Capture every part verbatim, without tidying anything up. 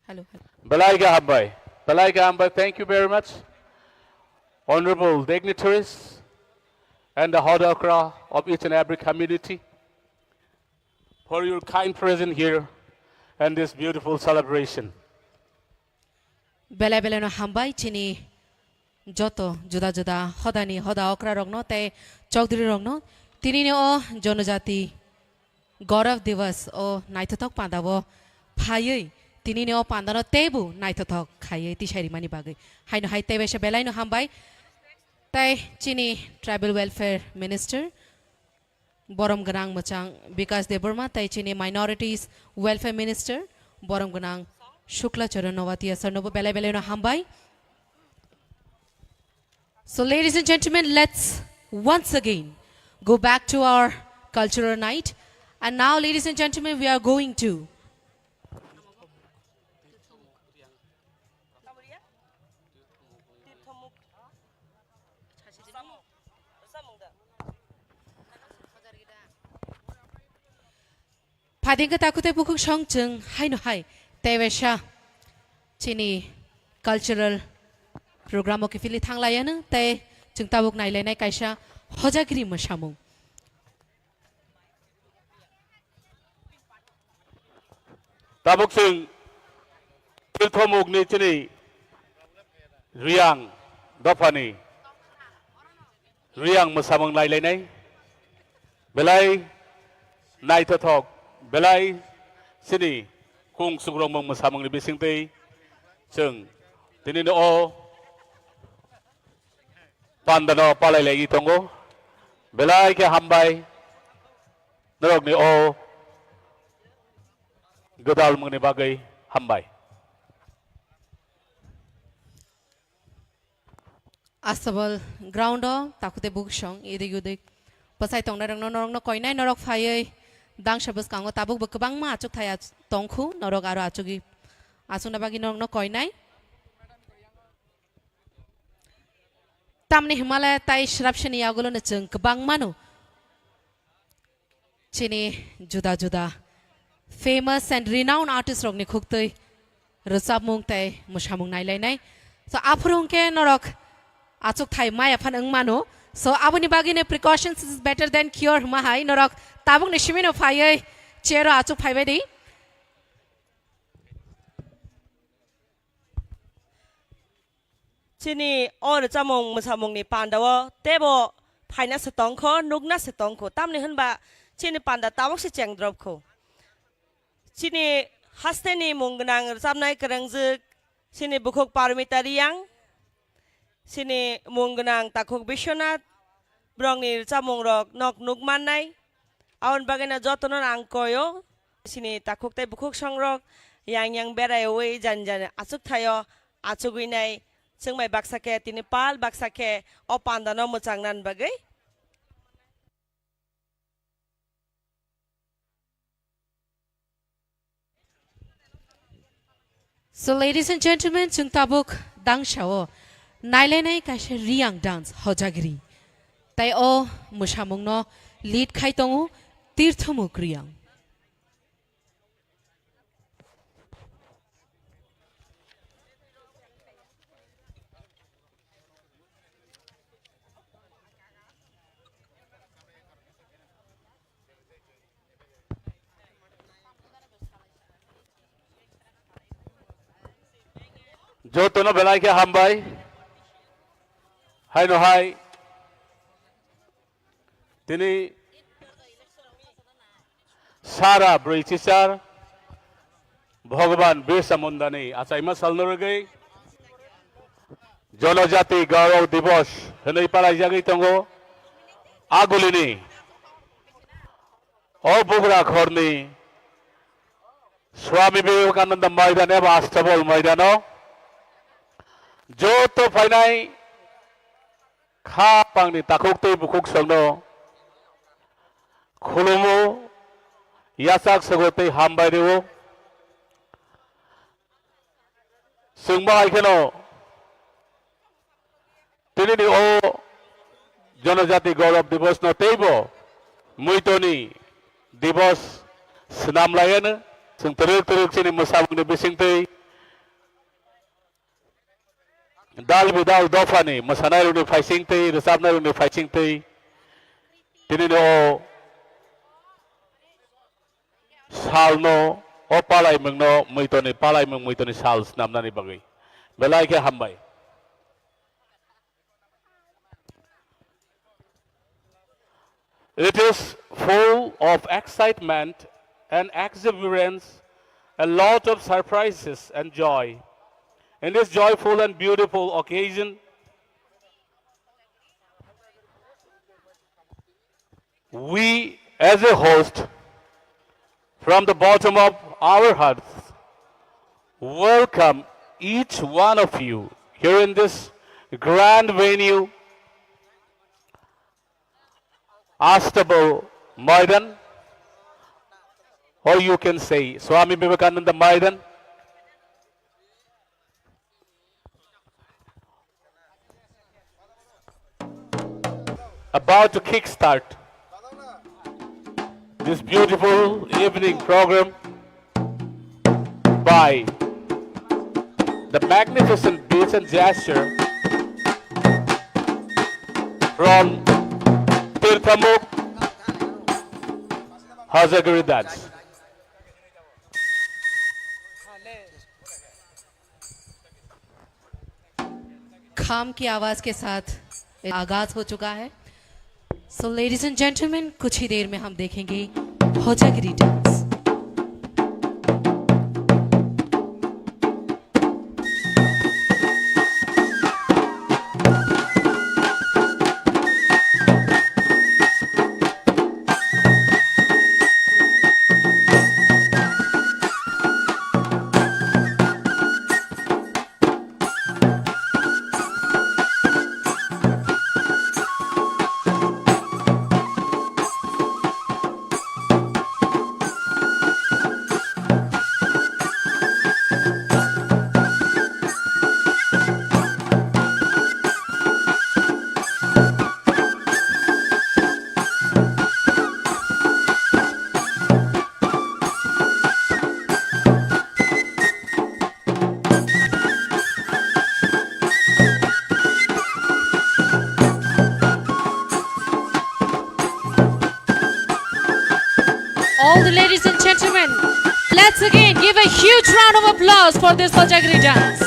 Hello, hello. Belai khe hambai. Belai khe hambai. Thank you very much, honorable dignitaries and the Hoda Okra of each and every community, for your kind presence here and this beautiful celebration. Belai belai no hambai chini joto juda juda hodani hoda okra rokno tei chowdhury rokno tinini o Jonojati Gaurav Divas o naithothok panda o phaiwi tinini o panda no teibo naithothok khaiwi tisai rimani bagwi. Haino hai tei waisa belai no hambai. Tai chini Tribal Welfare Minister borom gwnang mwchang Bikas Debbarma tai chini Minorities Welfare Minister borom gwnang Shukla Charan Noatia sir nobo belai belai no hambai. So, ladies and gentlemen, let's once again go back to our cultural night. And now, ladies and gentlemen, we are going to Phaidingkhe takhuk tei bukhuk song chwng haino hai tei waisa chini cultural program o kiphilwi thanglaiyano tei chwng tabuk nailainai kaisa hojagiri mwsamung. Tabuk chwng Tirthomukni chini Riyang dophani Riyang mwsamung nailainai belai naithothok, belai chini kung sukrokmung mwsamungni bisingtwi chwng tinini o pandano palai laiwi tongo. Belai khe hambai norokni o gwdalmungni bagwi hambai. Astabal ground o takhuk tei bukhuk song idik udik bwsai tongnai rokno norokno koinai norok phaiwi dangsa bwskango tabuk bo kwbangma achuk thai ach-, tongkhu norok aro achugwi achukna bagwi norokno koinai. Tamni hwnmale tai srapsini yagulo no chwng kwbangmano chini juda juda famous and renowned artist rokni khuktwi rwchapmung tei mwsamung nailainai. So, aphuru hwnkhe norok achuk thai maya phan wng mano. So, aboni bagwino precautions is better than cure hwnma hai norok tabukni simino phaiwi chair o achuk phaibai di. Chini o rwchapmung mwsamungni pandao teibo phaina se tongkho, nukna se tongkho. Tamni hwnba chini panda tabuk se chengdrop kho. Chini hasteni mung gwnang rwchapnai kwrwngjwk chini bukhuk Parmita Riyang, chini mung gwnang takhuk Biswanath, borokni rwchapmungrok nok nuk mannai. Aboni bagwino jotono ang koio, chini takhuk tei bukhuk songrok yang yang beraiwi jani jani achuk thaio achugwi nai. Chwng bai baksa khe tini pal baksa khe o pandano mwchang nan bagwi. So, ladies and gentlemen, chwng tabuk dangsao nailainai kaisa Riyang dance hojagiri. Tai o mwsamungno lead khai tongo Tirthomuk Riyang. Jotono belai khe hambai. Haino hai. Tini sara brwi chichar Bhagwan Birsa Mundani achaima salno rwgwi Jonojati Gaurav Divas hwnwi palaijagwi tongo. Agulini o bugra khorni Swami Vivekananda Maidan eba Astabol Maidano joto phainai kha pangni takhuk tei bukhuk songno khulumu, yachak sogo tei hambai rwo. Chwng bahai kheno tinini o Jonojati Gaurav Divas no teibo muitoni Divas swnam laiano. Chwng twrwk twrwk chini mwsamungni bisingtwi Dal bidal dophani mwsanairokni phaisingtwi, rwchapnairokni phaisingtwi, tinini o salno, o palaimungno, muitoni palaimung, muitoni sal snamnani bagwi belai khe hambai. It is full of excitement and exuberance, a lot of surprises and joy. In this joyful and beautiful occasion, we, as a host, from the bottom of our hearts, welcome each one of you here in this grand venue, Astabal Maidan, or you can say Swami Vivekananda Maidan. About to kickstart this beautiful evening program by the magnificent beats and gesture from Tirthamukh Hojagiri Dance. खाम की आवाज के साथ आगाज हो चुका है। So ladies and gentlemen, कुछ ही देर में हम देखेंगे Hojagiri dance. All the ladies and gentlemen, let's again give a huge round of applause for this Hojagiri dance.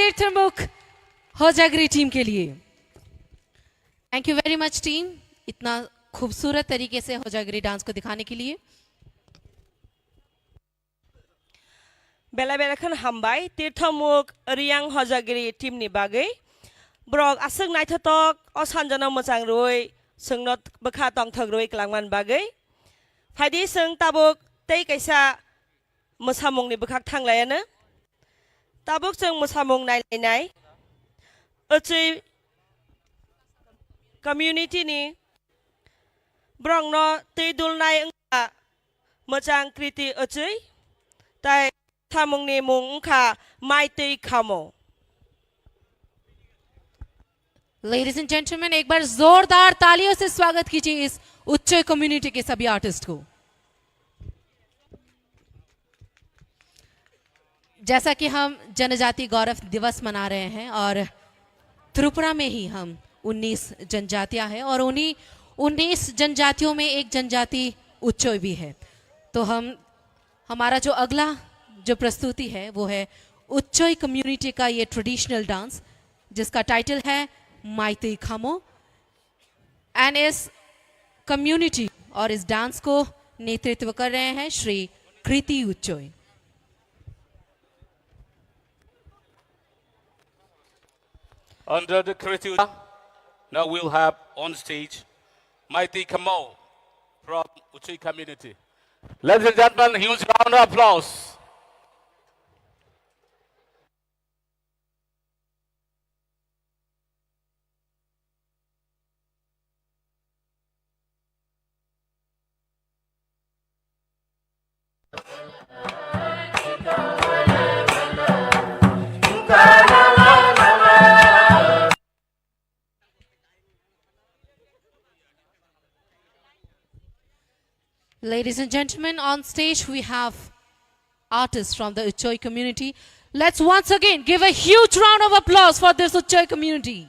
तीर्थमुख होजागिरी टीम के लिए। Thank you very much team, इतना खूबसूरत तरीके से होजागिरी डांस को दिखाने के लिए। Belai belai kheno hambai Tirthamuk Riyang Hojagiri team ni bagwi. Borok aswk naithotok, o sanjano mwchang rwui, chwngno bwkha tongthok rwui kwlangmani bagwi. Phaidi chwng tabuk tei kaisa mwsamungni bwkhak thanglayano. Tabuk chwng mwsamung nailainai. Ochwi community ni borokno twi dulnai wngkha Mwchang Kriti Ochwi, tai samungni mung wngkha Maitwi Khamo. Ladies and gentlemen, एक बार जोरदार तालियों से स्वागत कीजिए इस उच्चोय कम्युनिटी के सभी आर्टिस्ट को। जैसा कि हम जनजाति गौरव दिवस मना रहे हैं और त्रिपुरा में ही हम उन्नीस जनजातियां हैं और उन्हीं उन्नीस जनजातियों में एक जनजाति उच्चोय भी है। तो हम, हमारा जो अगला जो प्रस्तुति है वो है उच्चोय कम्युनिटी का ये ट्रेडिशनल डांस, जिसका टाइटल है माइती खामो। एंड इस कम्युनिटी और इस डांस को नेतृत्व कर रहे हैं श्री कृति उच्चोय। Under the Kriti, now we'll have on stage Mighty Kamo from Uchui community. Ladies and gentlemen, huge round of applause. Ladies and gentlemen, on stage we have artists from the Uchoi community. Let's once again give a huge round of applause for this Uchoi community.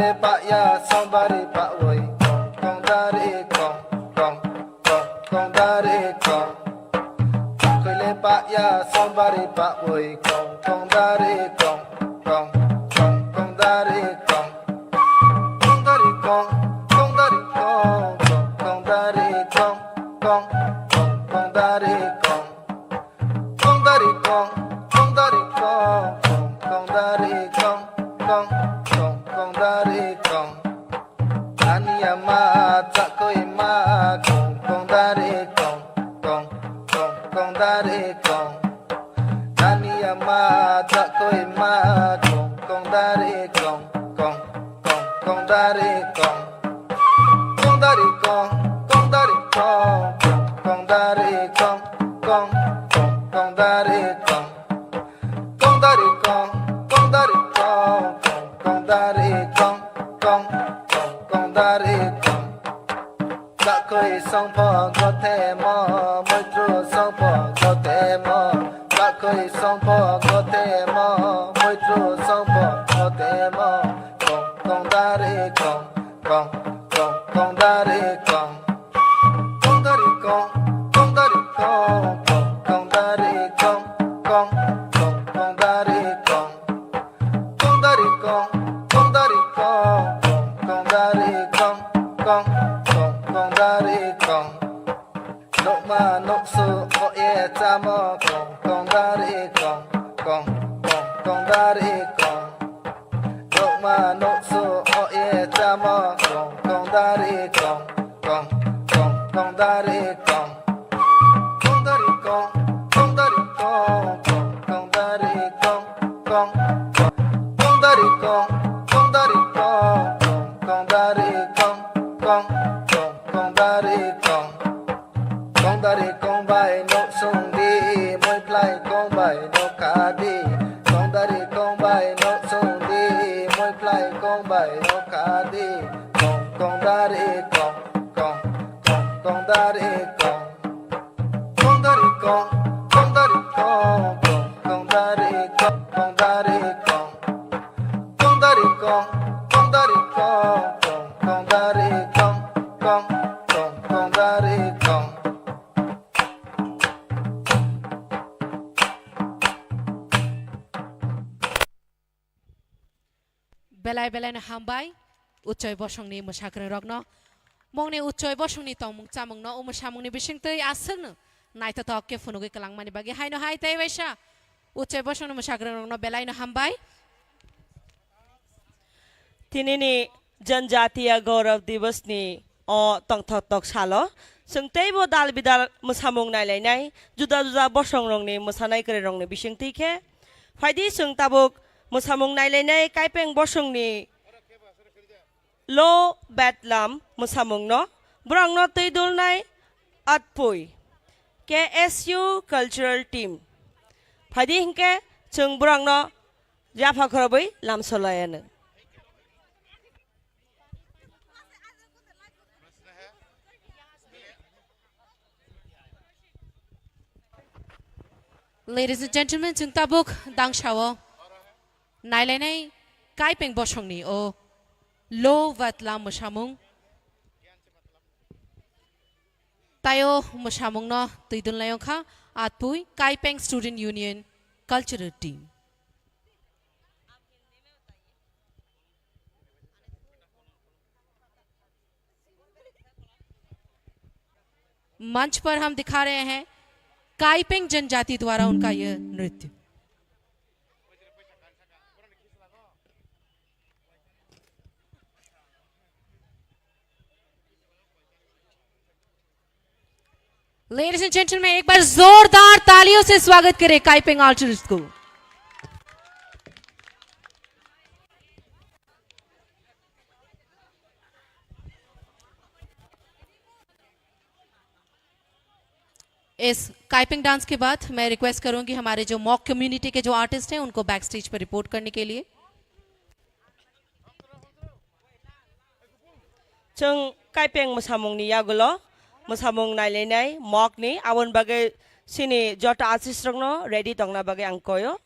Paya sombari pawi kong, kong dari kong, kong, kong, kong dari kong. Kwle paya sombari pawi kong, kong dari kong, kong, kong, kong dari kong. Kong dari kong, kong dari kong, kong, kong dari kong, kong, kong, kong dari kong. Kong dari kong, kong dari kong, kong, kong dari kong, kong, kong, kong dari kong. Nani ama chakoi ma kong, kong dari kong, kong, kong, kong dari kong. Nani ama chakoi ma kong, kong dari kong, kong, kong, kong dari kong. Kong dari kong, kong dari kong, kong, kong dari kong, kong, kong, kong dari kong. Kong dari kong, kong dari kong, kong, kong dari kong, kong, kong, kong dari kong. Chakoi songpho gothe mo, moitru songpho gothe mo. Chakoi songpho gothe mo, moitru songpho gothe mo. Kong, kong dari kong, kong, kong, kong dari kong. Kong dari kong, kong dari kong, kong, kong dari kong, kong, kong, kong dari kong. Kong dari kong, kong dari kong, kong, kong dari kong, kong, kong, kong dari kong. Nokma noksu o e chamo kong, kong dari kong, kong, kong, kong dari kong. Nokma noksu o e chamo kong, kong dari kong, kong, kong, kong dari kong. Kong dari kong, kong dari kong, kong, kong dari kong, kong, kong, kong dari kong. Kong dari kong, kong dari kong, kong, kong dari kong, kong, kong, kong dari kong. Kong dari kong bai nok sung di, moi phlai kong bai nok kha di. Kong dari kong bai nok sung di, moi phlai kong bai nok kha di. Kong, kong dari kong, kong, kong, kong dari kong. Kong dari kong, kong dari kong, kong, kong dari kong, kong dari kong. Kong dari kong, kong dari kong, kong, kong dari kong, kong, kong, kong dari kong. Belai belai no hambai, Uchoi Bosongni mwsakrwng rokno. Mungni Uchoi Bosongni tongmung chamungno o mwsamungni bisingtwi aswkno naithothok khe phunugwi kwlangmani bagwi haino hai tei waisa Uchoi Bosongni mwsakrwng rokno belai no hambai. Tinini Janjatiya Gaurav Divas ni o tongthok tok salo chwng teibo dal bidal mwsamung nailainai, juda juda bosong rokni mwsanai kwrwi rokni bisingtwi khe phaidi chwng tabuk mwsamung nailainai Kaipeng bosongni Lo Betlam mwsamungno, borokno twi dulnai Atpui K S U Cultural Team. Phaidi hinkhe chwng borokno yapha khorobwi lamsolaianw. Ladies and gentlemen, chwng tabuk dangsao nailainai Kaipeng bosongni o Lo Vatla mwsamung. Taio mwsamungno twi dulnai wngkha Atpui Kaipeng Student Union Cultural Team. मंच पर हम दिखा रहे हैं काइपेंग जनजाति द्वारा उनका यह नृत्य। Ladies and gentlemen, एक बार जोरदार तालियों से स्वागत करें काइपेंग आर्टिस्ट को। इस काइपिंग डांस के बाद मैं रिक्वेस्ट करूंगी हमारे जो मॉक कम्युनिटी के जो आर्टिस्ट हैं उनको बैक स्टेज पर रिपोर्ट करने के लिए। Chwng kaipeng mwsamungni yagulo mwsamung nailainai mokni, aboni bagwi chini joto artistrokno ready tongna bagwi ang koyo.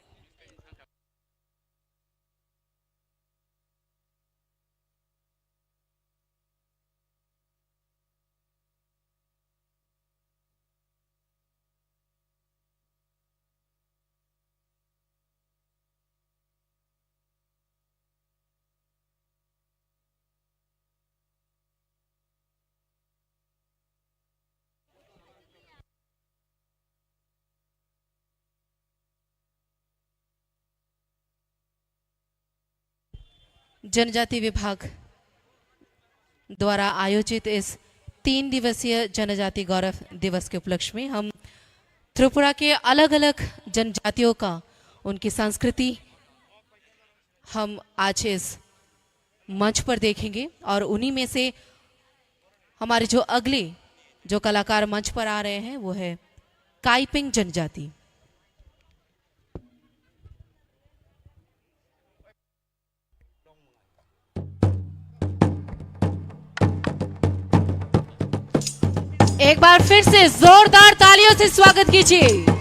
जनजाति विभाग द्वारा आयोजित इस तीन दिवसीय जनजाति गौरव दिवस के उपलक्ष्य में हम त्रिपुरा के अलग-अलग जनजातियों का, उनकी संस्कृति हम आज इस मंच पर देखेंगे और उन्हीं में से हमारे जो अगले जो कलाकार मंच पर आ रहे हैं, वो है काइपिंग जनजाति। एक बार फिर से जोरदार तालियों से स्वागत कीजिए।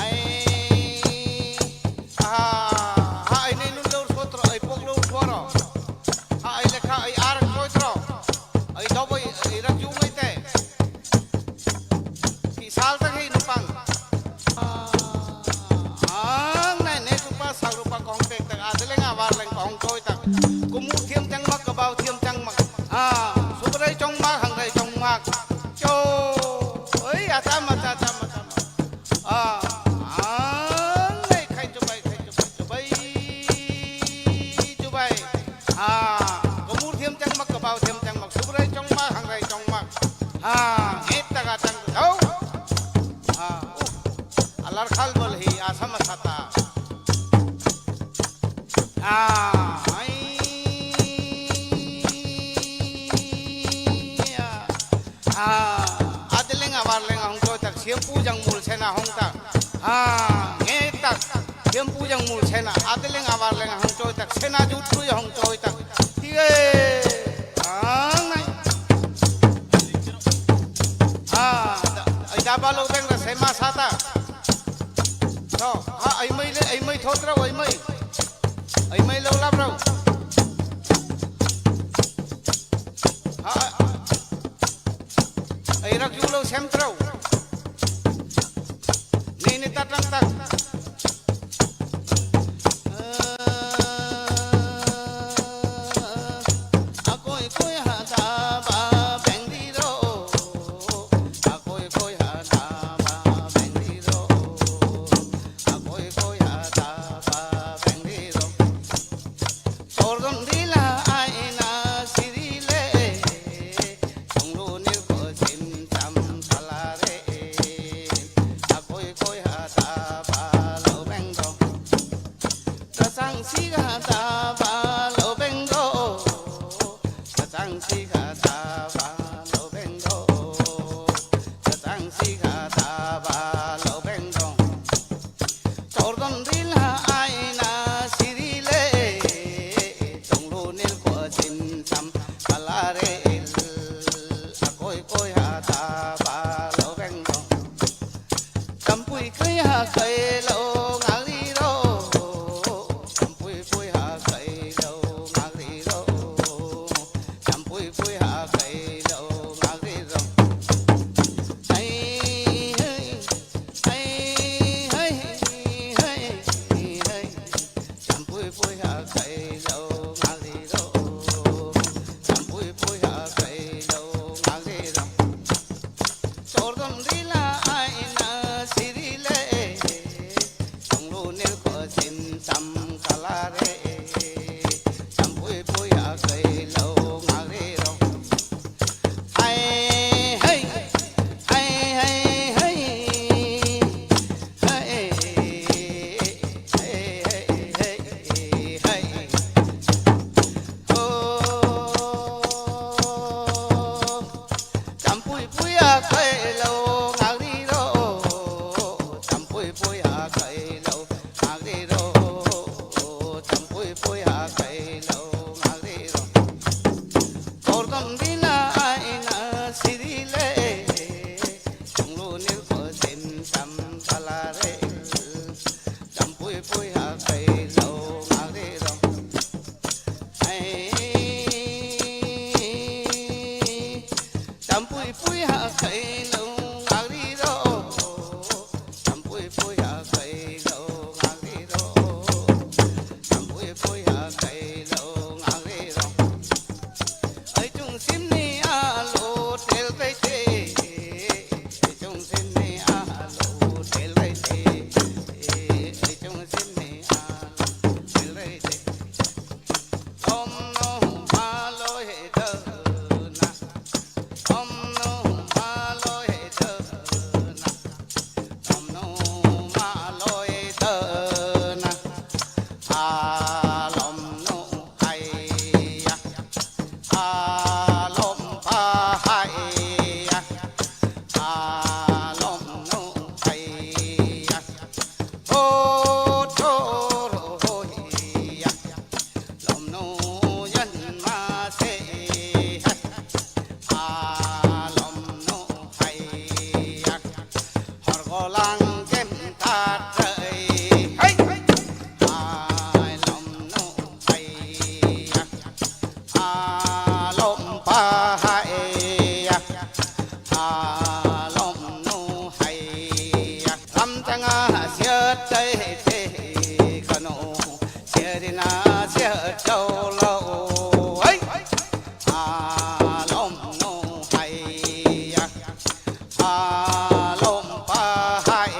Ai, ah, ha, ai, nei, nun, lor, sotro, ai, pok, lor, soro. Ha, ai, lekha, ai, ar, koitro. Ai, doboi, ai, rak, jung, ai, te. Ki sal, ta, hei, nupang. Ang, nai, nei, rupa, sal, rupa, kong, pek, tak, adeleng, abar, leng, kong, koi, tak. Kumur, thiam, chang, mak, kabau, thiam, chang, mak. Ah, subrai, chong, mak, hangrai, chong, mak. Cho, oi, atam, atam, atam, atam. Ah, ang, nei, khai chubai, khai chubai, chubai, chubai. Ah, kumur thiam chang mak, kabau thiam chang mak, subrai chong mak, hangrai chong mak. Ah, ngip taga chang thau. Ah, uh, alar khal bol hi, asam asata. Ah, ai. Ah, adeleng abar leng hong choi tak, siam pu jang mul sena hong tak. Ah, nge tak, siam pu jang mul sena, adeleng abar leng hong choi tak, sena jut lui hong choi tak. Tiye, ang nai. Ah, da, ai da ba lo beng ra sema sata. To, ha, ai mai le, ai mai thot ra, ai mai. Ai mai lo lap ra. Ha, ai rak julo sem trau. Ni ni tatang tak. Akoi koi ha ta ba beng di ro. Akoi koi ha ta ba beng di ro. Akoi koi ha ta ba beng di ro. Sordom dila aina sirile, songlo nirko sim sam salare, akoi koi hata palo bengdo. Kasang siga hata palo bengdo, kasang siga hata palo bengdo, kasang siga hata palo bengdo. Sordom dila aina sirile, tonglo nil kochim sam kalare il, akoi koi hata palo bengdong. Champui kaya kailo ngari ro, champui pui ha kailo ngari ro, champui pui ha kailo ngari ro. Hai, hai. Hai, hai, hai, hai, hai. Champui pui ha khailo ngari ro. Champui pui ha khailo ngari ro. Sordom rila aina sirile. Songlo nil kochim sam kalare. Champui pui ha khailo ngari ro. Hai, hai, hai, hai, hai. Hai, hai, hai, hai, hai. Oh, champui puya khailo ngagri ro. Champui puya khailo ngagri ro. Tei tei khano sirina sir cholo. Hey! Alom no haiya. Alom pa hai.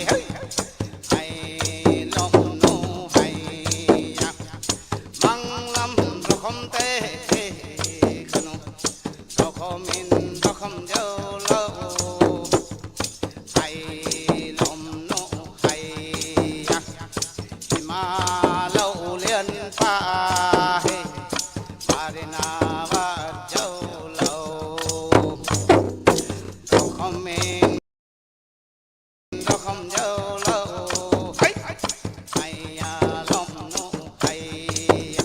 Hey! Hai lom no haiya. Manglam rokhom tei tei khano. Rokhom in rokhom jolo. Hai lom no haiya. Hima lo lian pa he. Marina wa jolo. Rokhom in rokhom jolo. Hai. Haiya lom no haiya.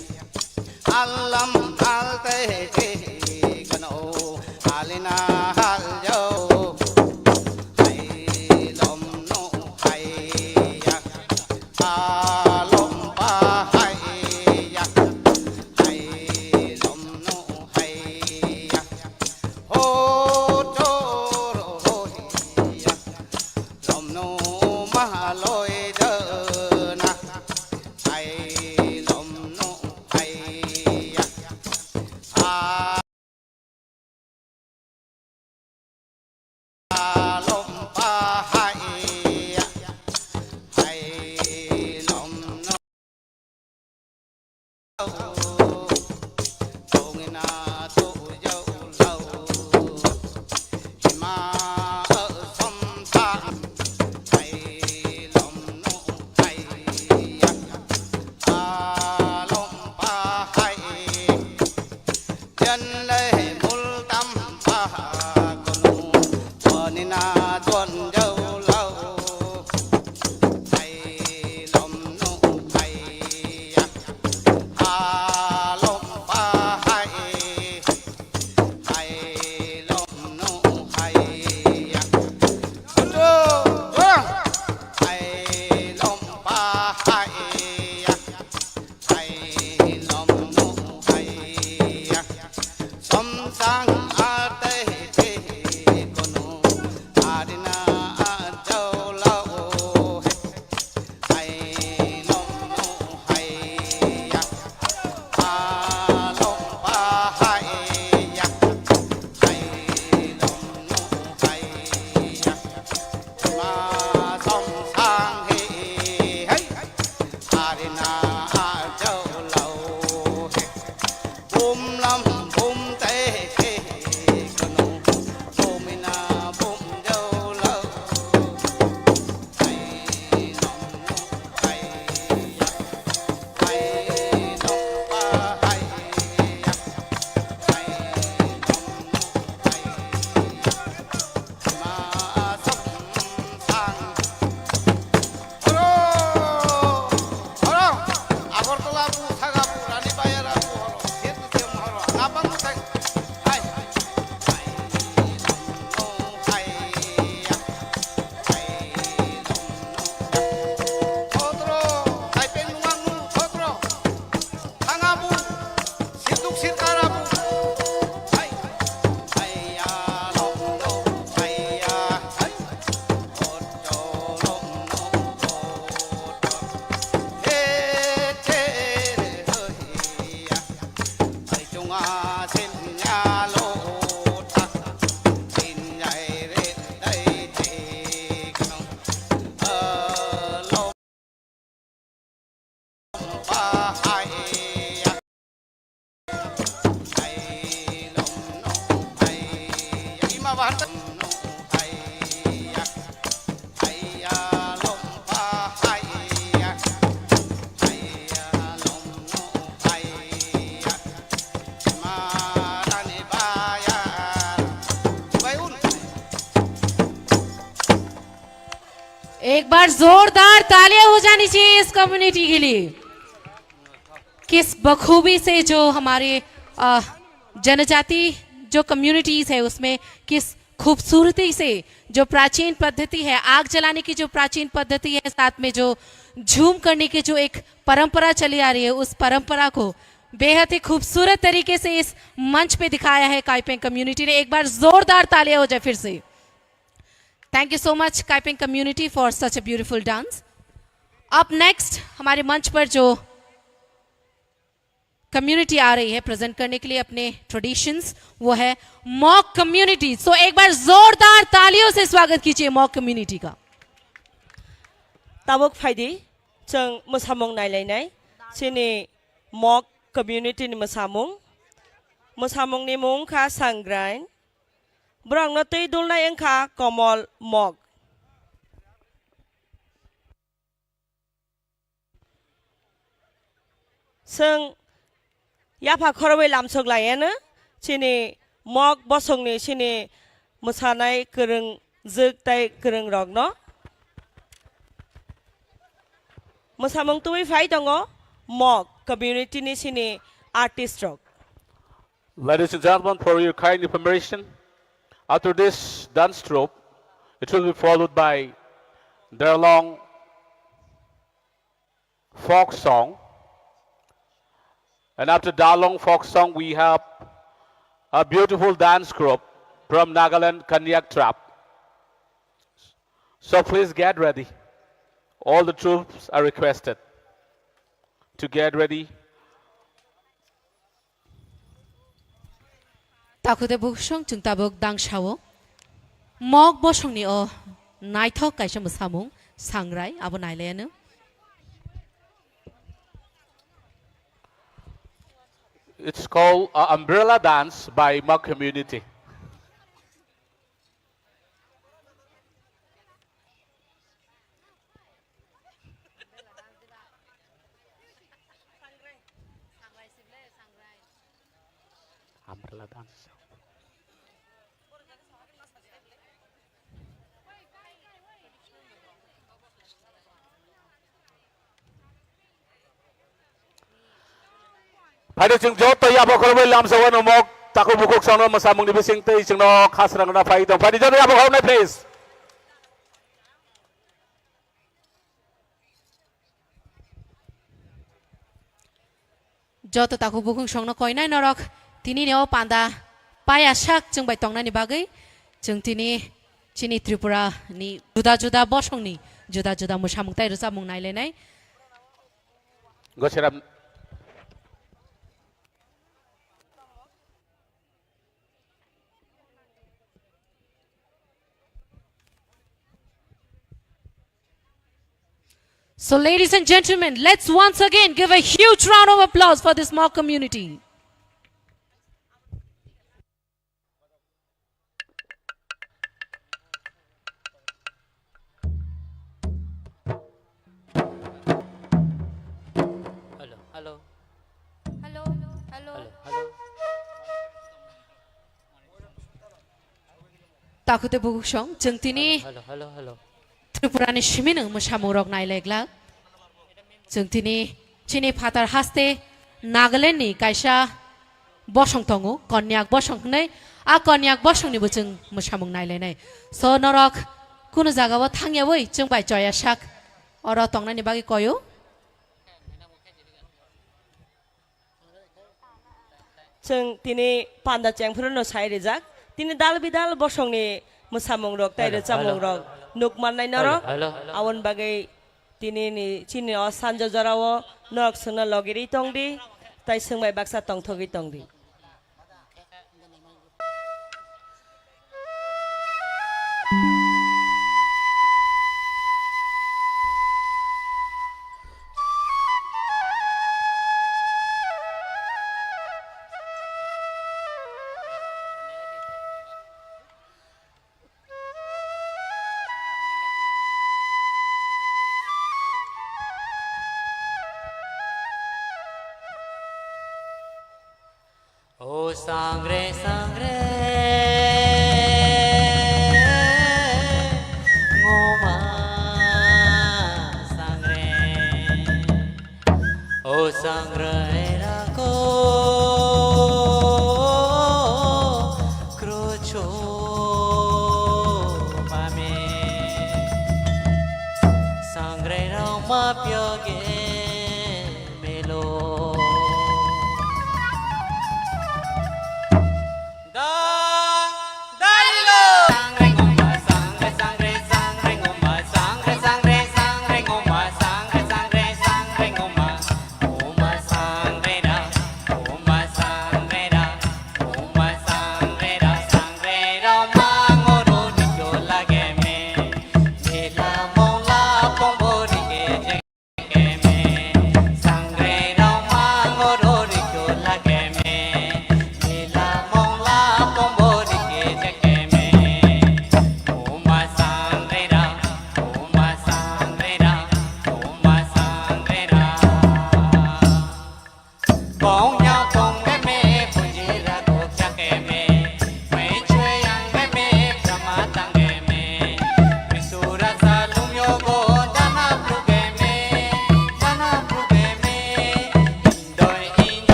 Alam alte kano alina haljo. Hai lom no haiya. Alom pa haiya. Hai lom no haiya. Ho choro hoiya. Lom no mahaloi dana. Hai lom no haiya. Alom pa haiya. Hai lom no. Tongina tu jau lau. Hima som sa. Hai lom no haiya. Alom pa hai. Jan le mul tam pa kunu. Tonina ton jau lau. Hai lom no haiya. Alom pa hai. Hai lom no haiya. Kutu, dorang. Hai lom pa haiya. Hai lom no haiya. Som sang ate te kono. Adina ajau lao he. Hai lom no haiya. Alom pa haiya. Hai lom no haiya. Ma som sang he hai. Arina ajau lau he. Bum lam bum te he kono. Bumina bum jau lau. Agartala bu, Saga bu, Rani Bayara bu horo, Sir Kusiyam horo, Ngapang bu thang. Hai. Hai. Thotro, Taipeng nungang nu, thotro. Thanga bu, sirtuk sirkara bu. Hai. Haiya, lom, lom, haiya. Hai. Otto, lom, lom, otto. He, che, re, haiya. Hai, chunga, sim, nya, lo, ta. Sin, yai, re, dai, che, kang. एक बार जोरदार तालियां हो जानी चाहिए इस कम्युनिटी के लिए, किस बखूबी से जो हमारे, अ, जनजाति जो कम्युनिटीज है उसमें किस खूबसूरती से जो प्राचीन पद्धति है, आग जलाने की जो प्राचीन पद्धति है, साथ में जो झूम करने की जो एक परंपरा चली आ रही है, उस परंपरा को बेहद ही खूबसूरत तरीके से इस मंच पे दिखाया है काइपेंग कम्युनिटी ने। एक बार जोरदार तालियां हो जाए फिर से। Thank you so much, Kaipeng community, for such a beautiful dance. Up next, हमारे मंच पर जो कम्युनिटी आ रही है प्रेजेंट करने के लिए अपने ट्रेडिशंस, वो है मॉक कम्युनिटी। सो एक बार जोरदार तालियों से स्वागत कीजिए मॉक कम्युनिटी का। Tabuk phaidi, chwng mwsamung nailainai, chini Mok community ni mwsamung. Mwsamung ni mung wngkha Sangrai. Borok no twi dulnai wngkha Komol Mok. Chwng yapha khorobwi lamsok laiano chini Mok bosongni chini mwsanai kwrwngjwk tei kwrwngrokno. Mwsamung tubui phai tongo Mok community ni chini artist rok. Ladies and gentlemen, for your kind information, after this dance troupe, it will be followed by Darlong folk song. And after Darlong folk song, we have a beautiful dance group from Nagaland, Konyak tribe. So please get ready. All the troupes are requested to get ready. Takhuk tei bukhuk song chwng tabuk dangsa-o. Mok bosongni o naithok kaisa mwsamung Sangrai abo nailaiano. It's called, uh, Umbrella Dance by Mok Community. Umbrella dance. Phaidi chwng joto yapha khorokbai lamsao no Mok takhuk bukhuk songno mwsamungni bising tei chwngno khasrang rwna phai tong. Phaidi joto yapha khoroknai, please. Joto takhuk bukhuk songno koinai norok tini ni o panda paya sak chwng bai tongnani bagwi chwng tini chini Tripura ni juda juda bosong ni juda juda mwsamung tei rwchapmung nailainai. Gochiram. So, ladies and gentlemen, let's once again give a huge round of applause for this Mok community. Hello, hello. Hello, hello. Hello, hello. Takhuk tei bukhuk song, chwng tini hello, hello, hello, hello. Tripura ni simi nwng mwsamung rok nailaigla. Chwng tini chini phatar haste Nagaland ni kaisa bosong tongo, Konyak bosong hwnwi. A Konyak bosong ni bo chwng mwsamung nailainai. So norok kunu jaga o thangyawi chwng bai choya sak oro tongnani bagwi koyo. Chwng tini panda chengphuru no sai rijak. Tini dal bidal bosongni mwsamung rok tei hello, rwchapmung hello, rok hello. Nuk mannai norok. Hello, hello, hello. Aboni bagwi tini ni chini o sanjo jora o norok chwngno logiri tongdi, tei chwng bai baksa tongthogwi tongdi. O sangre sangre ngoma sangre. O sangre rako krucho mame sangre rama pyoge melo. Da, dalilo. Sangre ngoma, sangre, sangre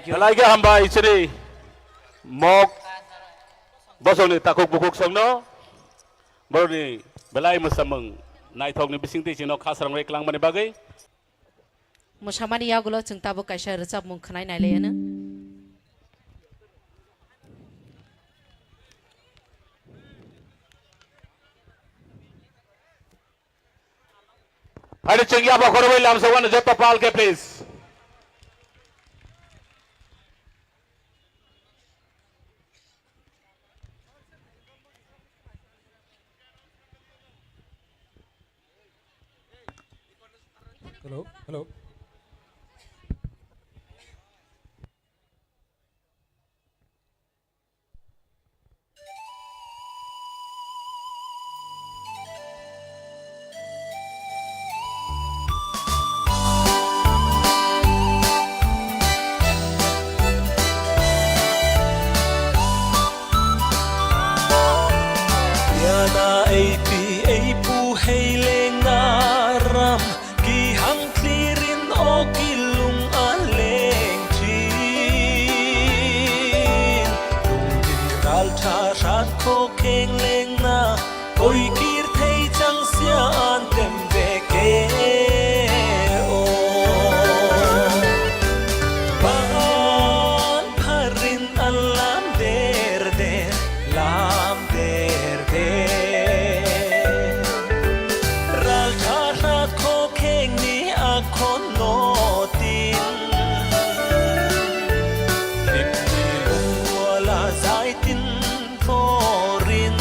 Belai khe hambai chini mok bosongni takhuk bukhuk songno borokni belai mwsamung naithokni bisingtwi chino khasrangwi klangmani bagwi. Mwsamani yagulo chwng tabuk kaisa rwchapmung khwnai nailaiyano. Phaidi chwng yaba khorokbai lamsao ano joto pal khe please. Hello, hello. Yana eipi eipu heilengna ram. Kihang thlirin o kilung a lengthin, lungni raltha hratkhok khenglengna, koikir thei changsia an tembe ke o. Ban pharin a lam der der, lam der der. Raltha hratkhok khengni a khonno tin. Limni lungwala zaitin thorin.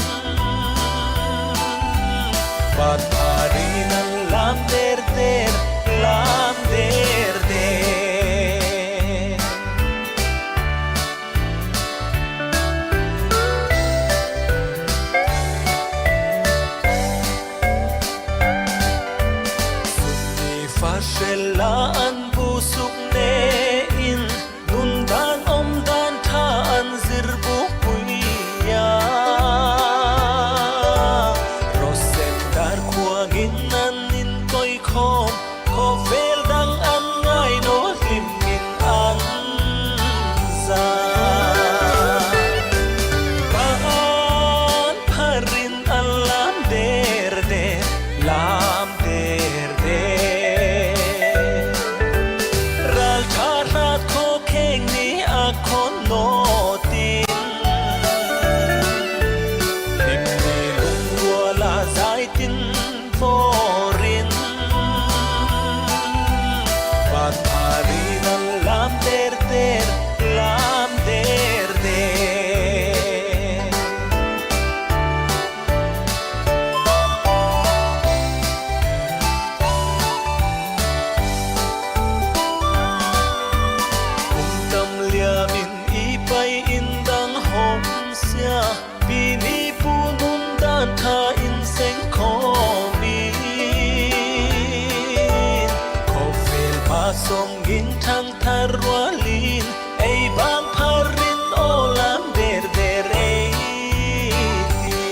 Patharin a lam der der, lam der der. Sumni fasela an busuk ne in, nundan omdan tha an zir bukuya. Rosem dar khuagin an in koi khom, khovel dang an ngai no hlim in an za. Ban pharin a lam der der, lam der der. Raltha hratkhok khengni a khonno tin. Limni lungwala zaitin thorin. Patharin a lam der der, lam der der. Ungtam liamin ipai indang homsia. Bini punun dantha inseng khomin, khofel pasong gin thang tharwalin, ei bang pharin olam der der ei ti.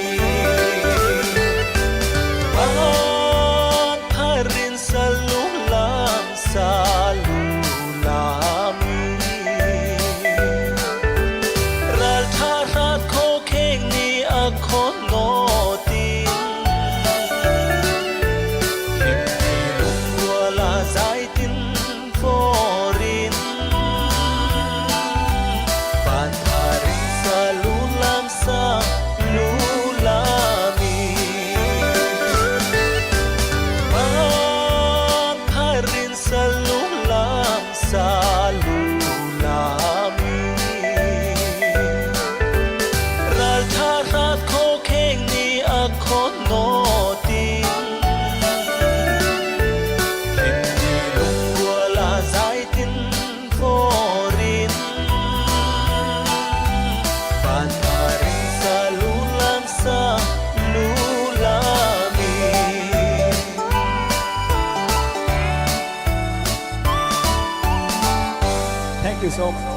Bang pharin salu lam salu lami. Raltha hratkhok khengni a khonno tin. Himni lungwala zaitin thorin. Ban pharin salu lam salu lami. Ban pharin salu lam salu lami. Raltha hratkhok khengni a khonno tin. Himni lungwala zaitin thorin. Ban pharin salu lam salu lami. Thank you so much.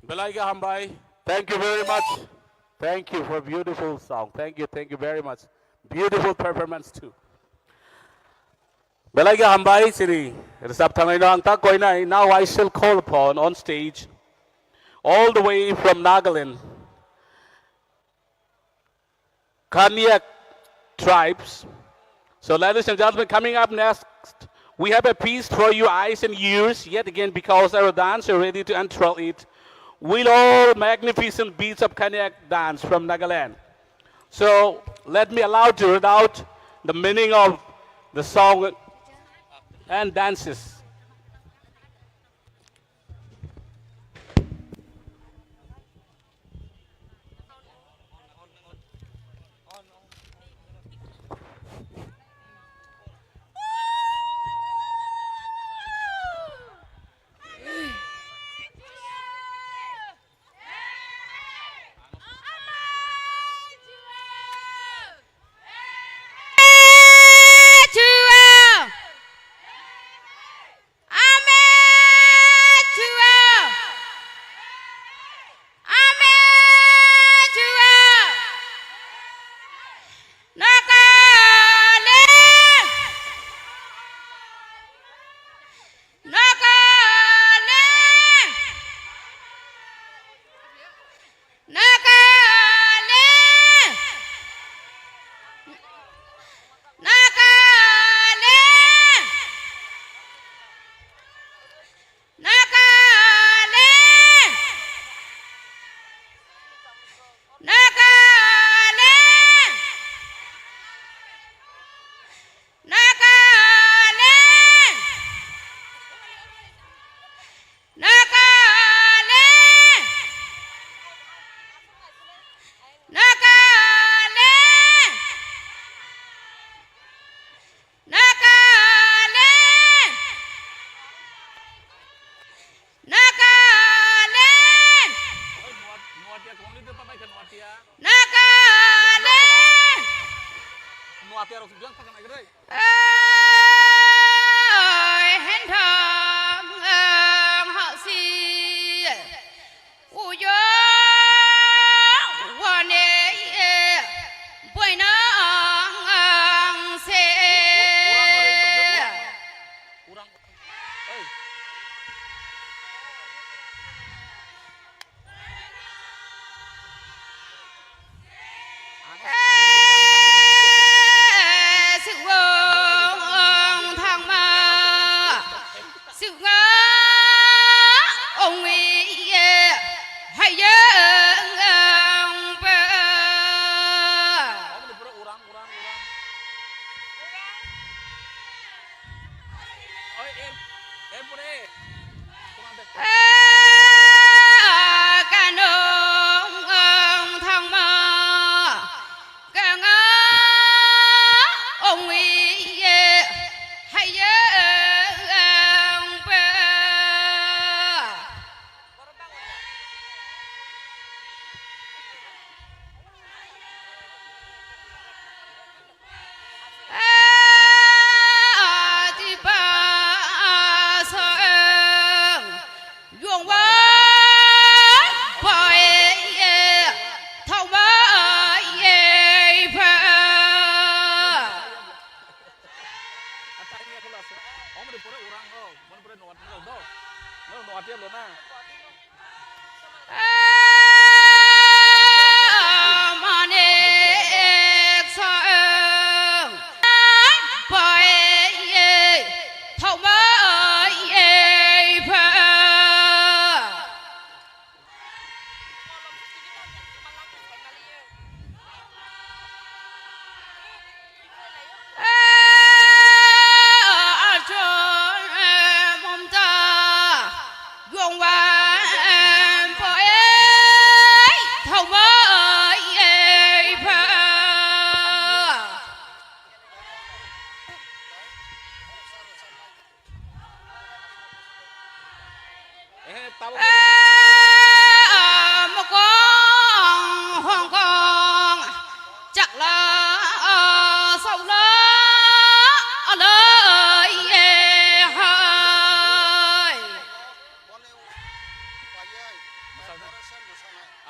Belai khe hambai. Thank you very much. Thank you for beautiful song. Thank you, thank you very much. Beautiful performance too. Belai khe hambai chini rwchap thangnaino ang ta koinai. Now I shall call upon on stage, all the way from Nagaland, Konyak tribes. So, ladies and gentlemen, coming up next, we have a feast for your eyes and ears, yet again, because our dance are ready to enthrall it. With all magnificent beats of Konyak dance from Nagaland. So, let me allow to read out the meaning of the song and dances.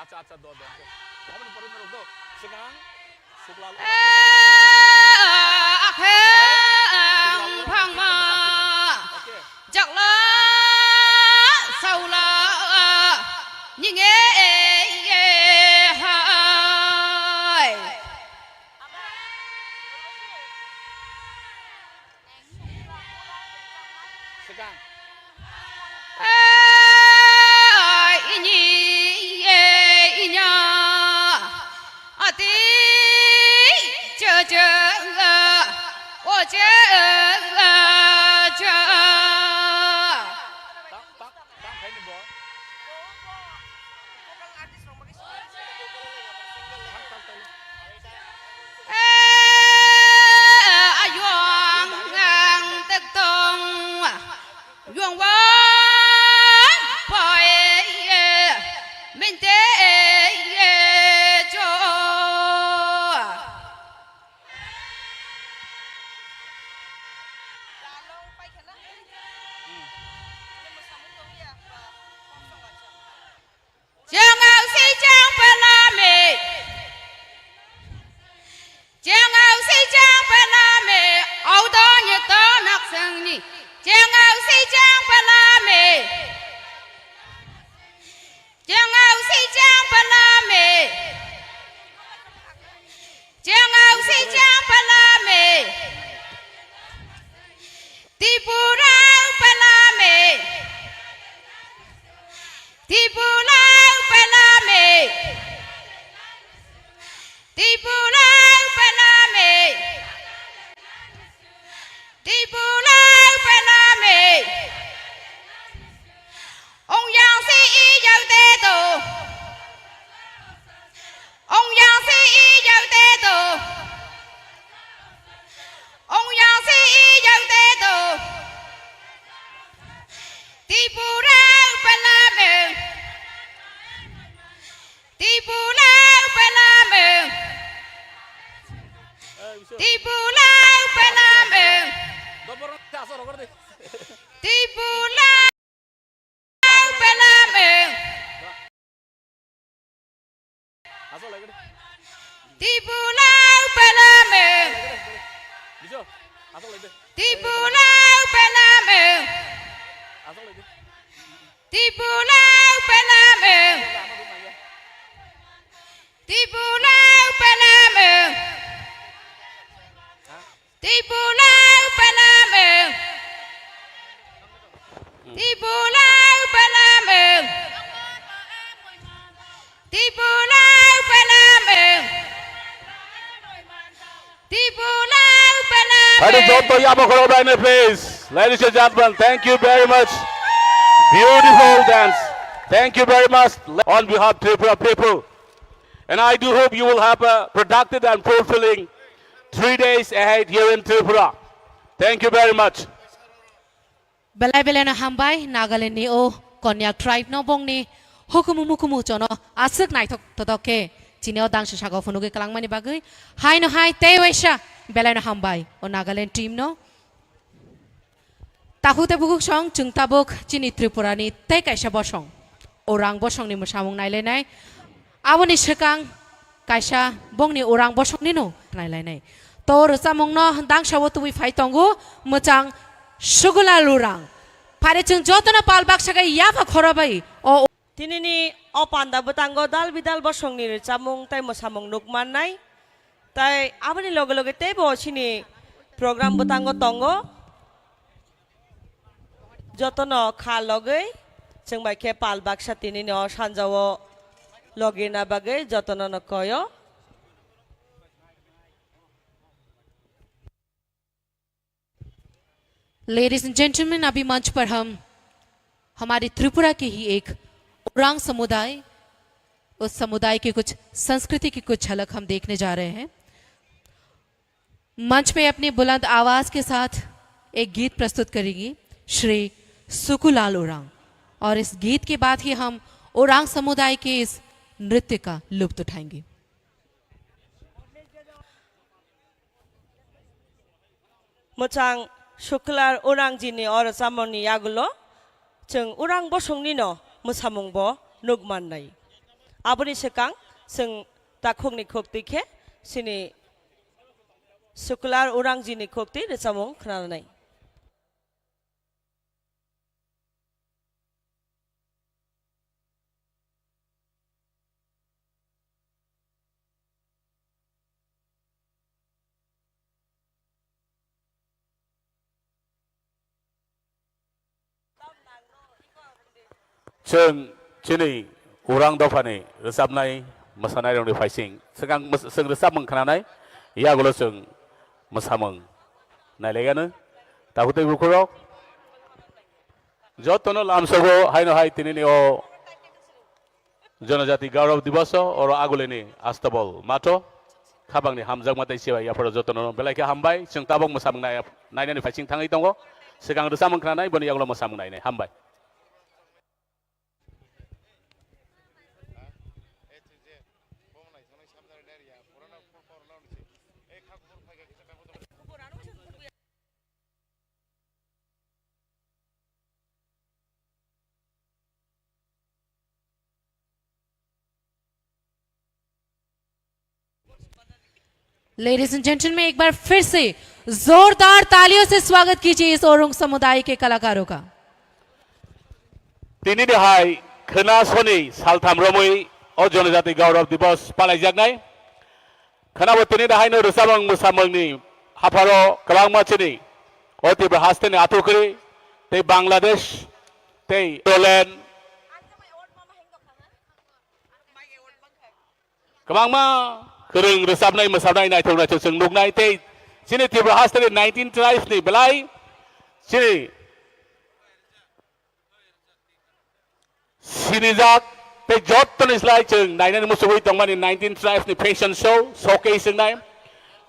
Acha, acha, do, do, do. Aboni pore norok do. Swkang, Suklal. Akhe ang phang Chang au si chang pala me. Chang au si chang pala me. Au do ni to nak sang ni. Chang au si chang pala me. Chang au si chang pala me. Chang au si chang pala me. Tripura pala me. Tripura pala me. Tripura pala me. Tripura pala me. Ong yang si i yau te to. Ong yang si i yau te to. Ong yang si i yau te to. Tripura pala me. Tripura pala me. Tripura pala me. Tripura pala me. Tripura pala me. Tripura pala me. Tripura pala me. Tripura pala me. Tripura pala me. Tripura pala me. Tripura pala me. Tripura pala me. Adi joto yabo khoro bai me, please. Ladies and gentlemen, thank you very much. Beautiful dance. Thank you very much on behalf of Tripura people. And I do hope you will have a productive and fulfilling three days ahead here in Tripura. Thank you very much. Belai belai no hambai Nagaland ni o Konyak tribe no bongni hukumu mukumu chono aswk naithok totok khe chini o dangsa sago phunugwi kwlangmani bagwi hai no hai tei waisa belai no hambai o Nagaland team no. Takhuk tei bukhuk song chwng tabuk chini Tripura ni tei kaisa bosong, Orang bosong ni mwsamung nailainai. Aboni swkang kaisa bongni Orang bosong ni no nailainai. To rwchapmung no dangsa o tubui phai tongo mwchang Sukula Lurang. Phare chwng joto no pal baksa khe yapha khoro bai o Tinini o panda bwtango dal bidal bosongni rwchapmung tei mwsamung nuk mannai. Tai aboni loge loge teibo chini program bwtango tongo. Jotono kha logwi chwng bai khe pal baksa tinini o sanjao logina bagwi jotono no koyo. Ladies and gentlemen, अभी मंच पर हम हमारे त्रिपुरा के ही एक उरांव समुदाय, उस समुदाय की कुछ संस्कृति की कुछ झलक हम देखने जा रहे हैं। मंच पे अपनी बुलंद आवाज के साथ एक गीत प्रस्तुत करेंगी श्री सुकुलाल उरांव, और इस गीत के बाद ही हम उरांव समुदाय के इस नृत्य का लुत्फ उठाएंगे। Mwchang Sukula Urangji ni o rwchapmung ni yagulo chwng Urang bosong ni no mwsamung bo nuk mannai. Aboni swkang chwng takhuk ni khuk twi khe chini Sukula Urangji ni khuk twi rwchapmung khwnanai. Chwng chini Urang dophani rwchapnai mwsanairokni phaising swkang mwsa-, chwng rwchapmung khwnanai, yagulo chwng mwsamung. Nailegano. Tabuk tei bukhurok. Jotono lamsogo haino hai tinini o Jonojati Gaurav Diboso oro agulini astabol mato. Khabangni hamjakma tei sibai yapharo jotono belai khe hambai. Chwng tabuk mwsamung nai-, nainani phaising thangwi tongo. Swkang rwchapmung khnanai, boni yagulo mwsamung nainai. Hambai. Ladies and gentleman, एक बार फिर से जोरदार तालियों से स्वागत कीजिए इस ओरुंग समुदाय के कलाकारों का। Tini ni hai khwna soni saltham romwi o Jonojati Gaurav Divas palaijaknai. Khwnabo tini ni haino rwchapmung mwsamungni hapharo kwbangma chini o Tripura hasteni Atukhri tei Bangladesh tei Poland kwbangma kwrwng rwchapnai, mwsapnai, naithok naithok chwng nuknai tei chini Tripura hasteni nineteen tribes ni belai chini sinijak tei jottoni slai chwng nainani muchugwi tongmani nineteen tribes ni fashion show, showcase wngnai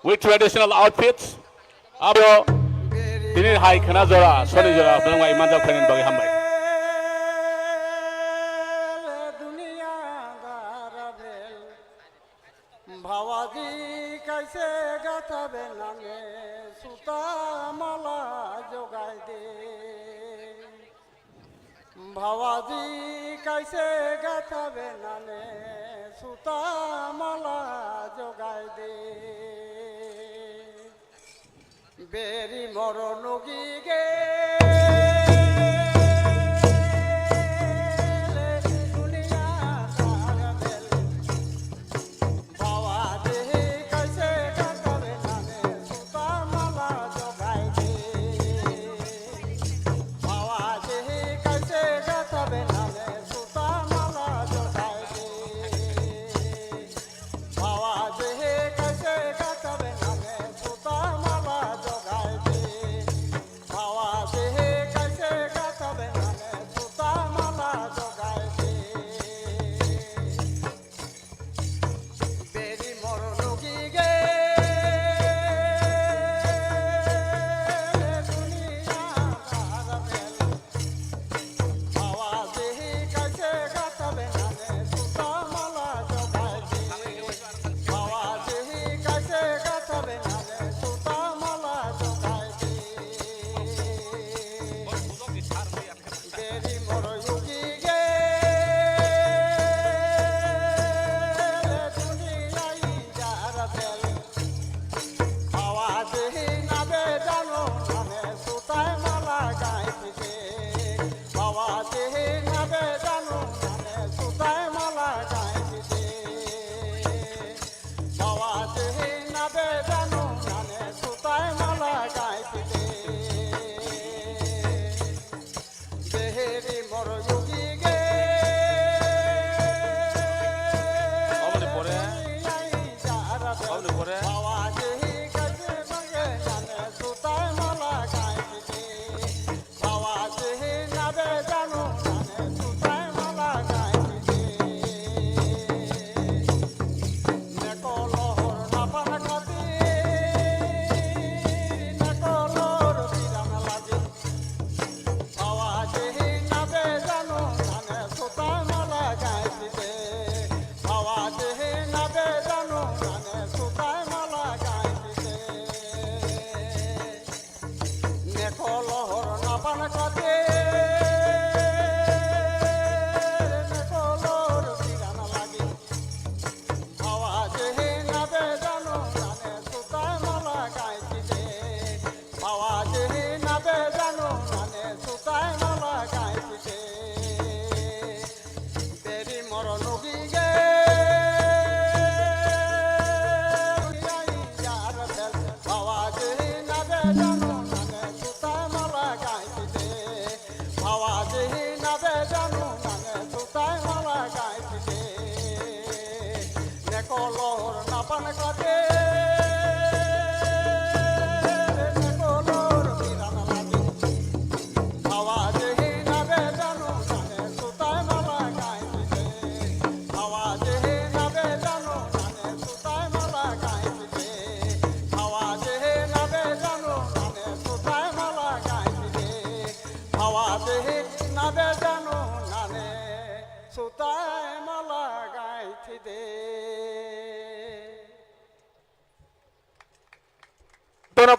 with traditional outfits. Abo tini hai khwna jora, soni jora, belong bai manjak phainani bagwi hambai. Bhabaji kaise gatha benane suta mala jogai de. Bhabaji kaise gatha benane suta mala jogai de. Beri moro nugi ge duniya. Oboni pore, oboni pore.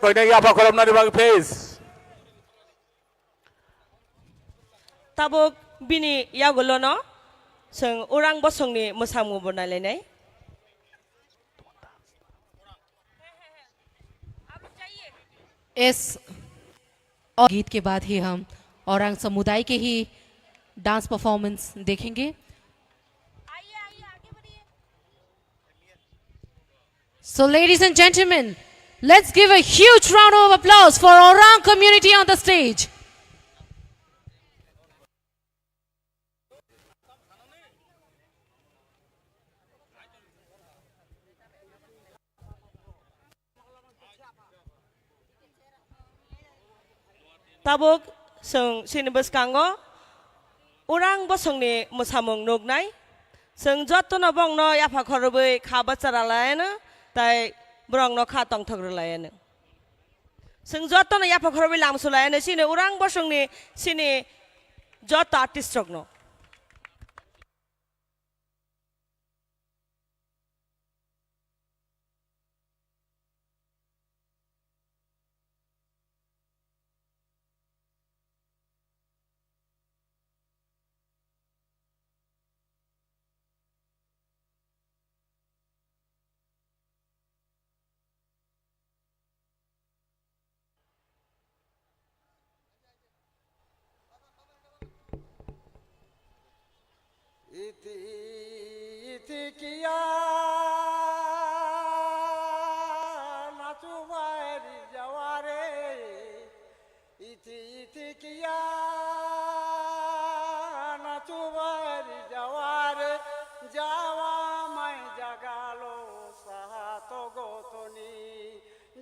Koinai yapha khorobnani bagwi, please. Tabuk bini yagulono chwng Orang Bosongni mwsamung bo nailainai. इस और गीत के बाद ही हम औरंग समुदाय के ही dance performance देखेंगे। So, ladies and gentlemen, let's give a huge round of applause for Orang community on the stage. Tabuk chwng chini bwskango Orang Bosongni mwsamung nuknai. Chwng jotono bongno yapha khorobwi kha bacha rwlaiano, tai borokno kha tongthok rwlaiano. Chwng jotono yapha khorobwi lamsu laiano chini Orang Bosongni chini joto artist rokno. Iti, iti kiya nachu bairi jaware. Iti, iti kiya nachu bairi jaware. Jawa mai jagalo sahato gotoni.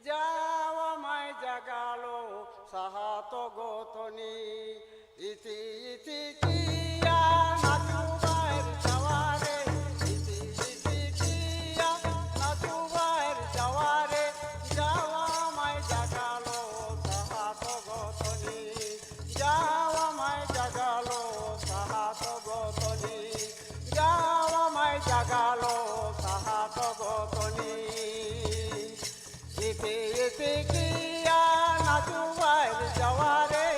Jawa mai jagalo sahato gotoni. Iti, iti kiya nachu bairi jaware. Iti, iti kiya nachu bairi jaware. Jawa mai jagalo sahato gotoni. Jawa mai jagalo sahato gotoni. Jawa mai jagalo sahato gotoni. Iti, iti kiya nachu bairi jaware.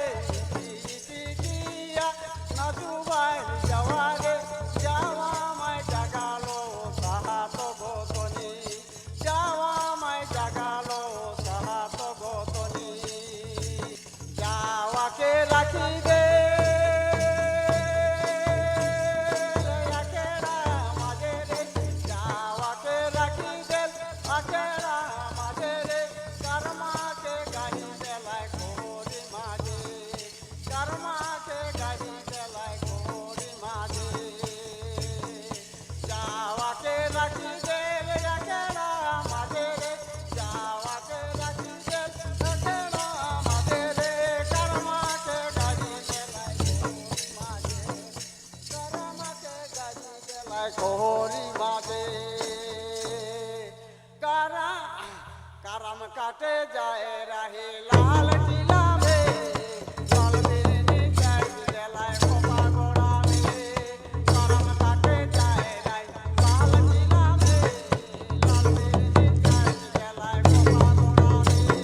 Iti, iti kiya nachu bairi jaware. Jawa mai jagalo sahato gotoni. Jawa mai jagalo sahato gotoni. Jawa ke rakhi de akera majere. Jawa ke rakhi de akera majere. Karma ke gahi de lai kori maje. Karma ke gahi de lai kori maje. Jawa ke rakhi de akera majere. Jawa ke rakhi de akera majere. Karma ke gahi de lai kori maje. Karma ke gahi de lai kori maje. Kara-, karam kate jai rahi lal kila mein, lal birni chai de lai khopa gora mein. Karam kate jai rahi lal kila mein, lal birni chai de lai khopa gora mein.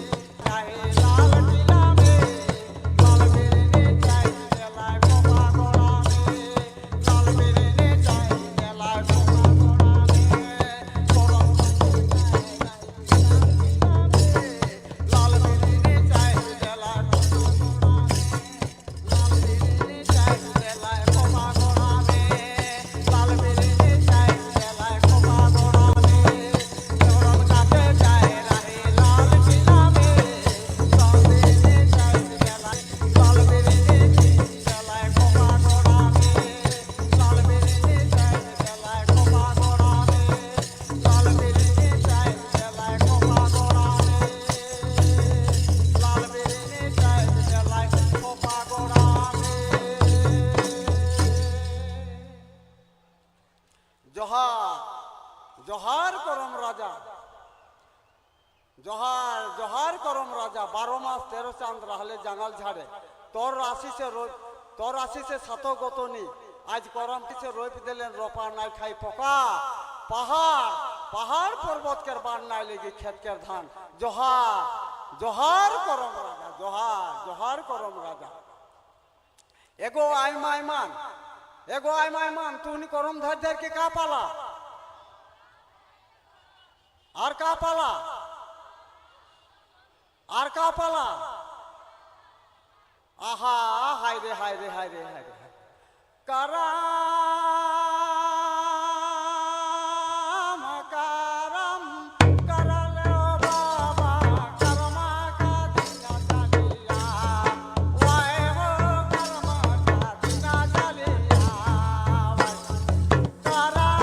Johar, johar korom raja. Johar, johar korom raja, baro mas tero chand rahle jangal jhare. Tor rasi se roi, tor rasi se sato gotoni, aaj korom ki se roi pidelen ropa nai khai poka. Pahar, pahar porbot ker ban nai legi khet ker dhan. Johar. Johar korom raja, johar, johar korom raja. Ego aima aiman, ego aima aiman, tuhni korom dhar dhar ke kapala. Ar kapala, ar kapala. Aha, haire, haire, haire, haire. Karam, karam, karale o baba, karma ka dina chaliya, wai ho karma ka dina chaliya, wai.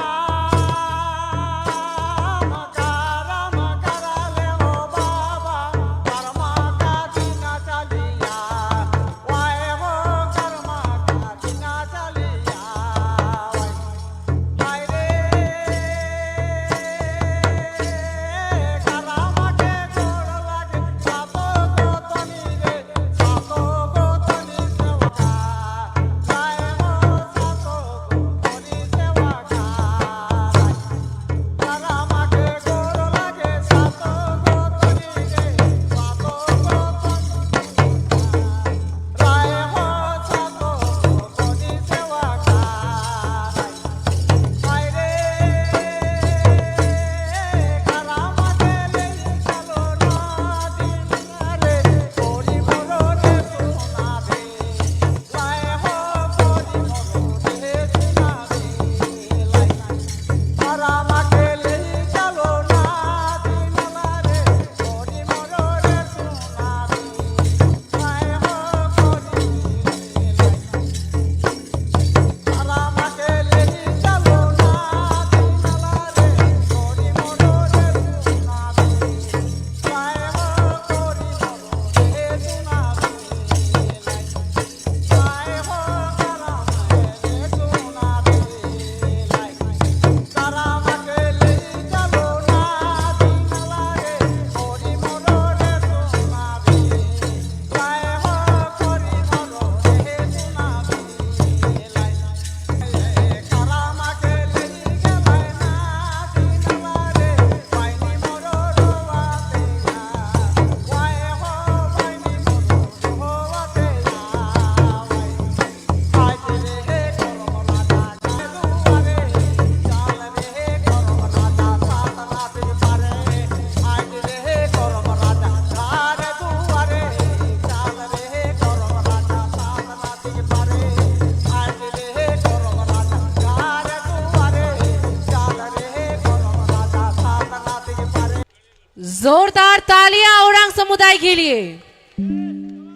जोरदार तालियां ओरांग समुदाय के लिए।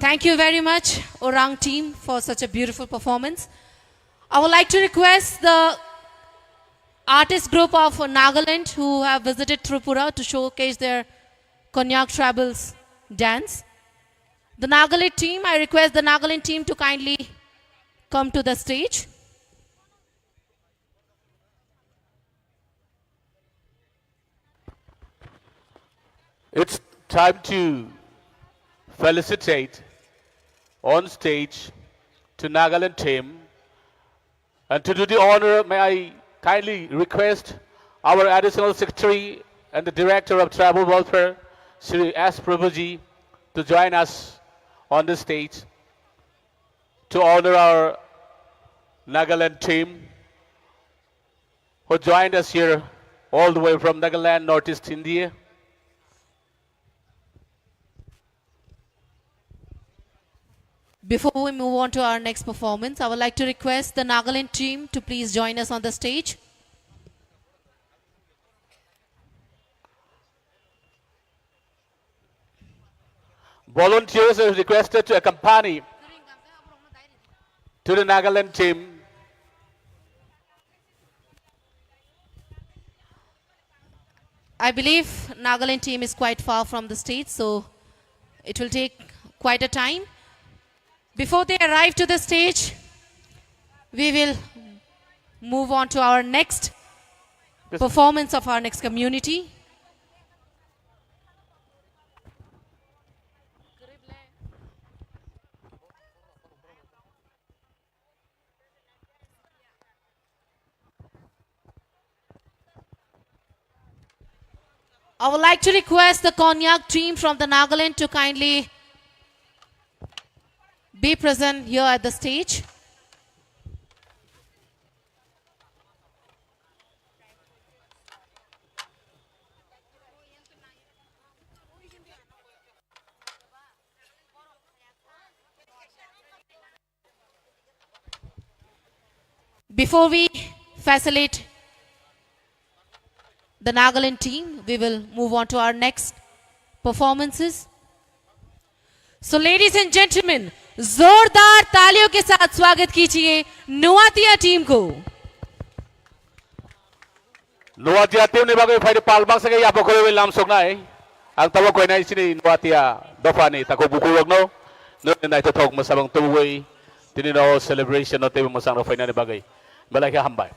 Thank you very much, Orang team, for such a beautiful performance. I would like to request the artist group of Nagaland who have visited Tripura to showcase their Konyak tribals dance. The Nagaland team, I request the Nagaland team to kindly come to the stage. It's time to felicitate on stage to Nagaland team. And to do the honor, may I kindly request our Additional Secretary and the Director of Tribal Welfare, Shri S Prabhuji, to join us on the stage to honor our Nagaland team who joined us here all the way from Nagaland, Northeast India. Before we move on to our next performance, I would like to request the Nagaland team to please join us on the stage. Volunteers are requested to accompany to the Nagaland team. I believe Nagaland team is quite far from the stage, so it will take quite a time. Before they arrive to the stage, we will move on to our next Yes. performance of our next community. I would like to request the Konyak team from the Nagaland to kindly be present here at the stage. Before we facilitate the Nagaland team, we will move on to our next performances. So, ladies and gentlemen, जोरदार तालियों के साथ स्वागत कीजिए नोआतिया टीम को। Noatia team ni bagwi phaidi pal baksa khe yapha khorwi lam soknai. Ang tabuk koinai chini Noatia dopha ni takhuk bukhuk rokno, nini naithothok mwsamung tubui tini no celebration no teibo mwchang rok phainani bagwi belai khe hambai.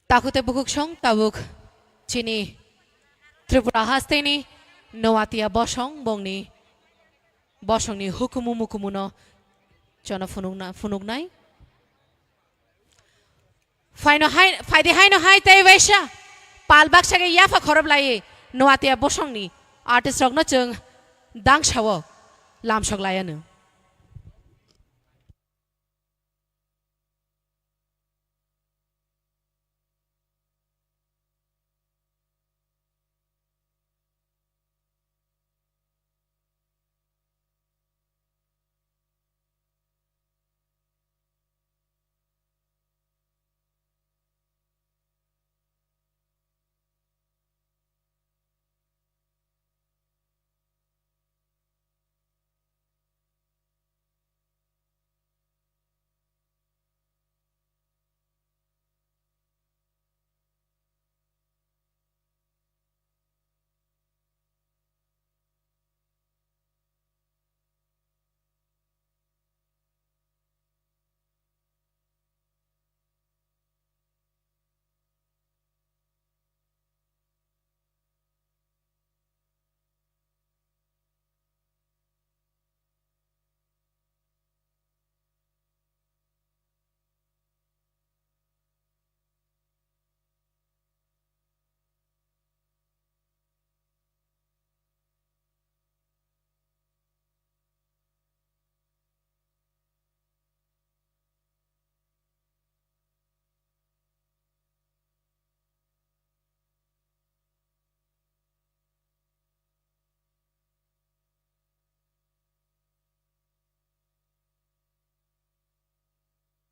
Takhuk tei bukhuksong tabuk chini Tripura hasteni Noatia bosong bongni bosongni hukumu mukumuno chono phunukna-, phunuknai. Phaino hai, phaidi haino hai tei waisa pal baksa khe yapha khorop lai Noatia bosongni artist rokno chwng dangsao lamsok laianw.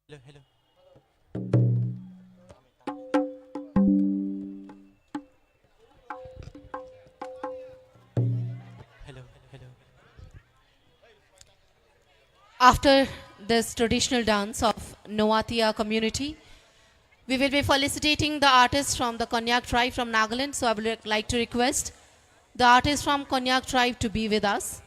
Hello, hello. Hello, hello. After this traditional dance of Noatia community, we will be felicitating the artists from the Konyak tribe from Nagaland. So I would like to request the artists from Konyak tribe to be with us.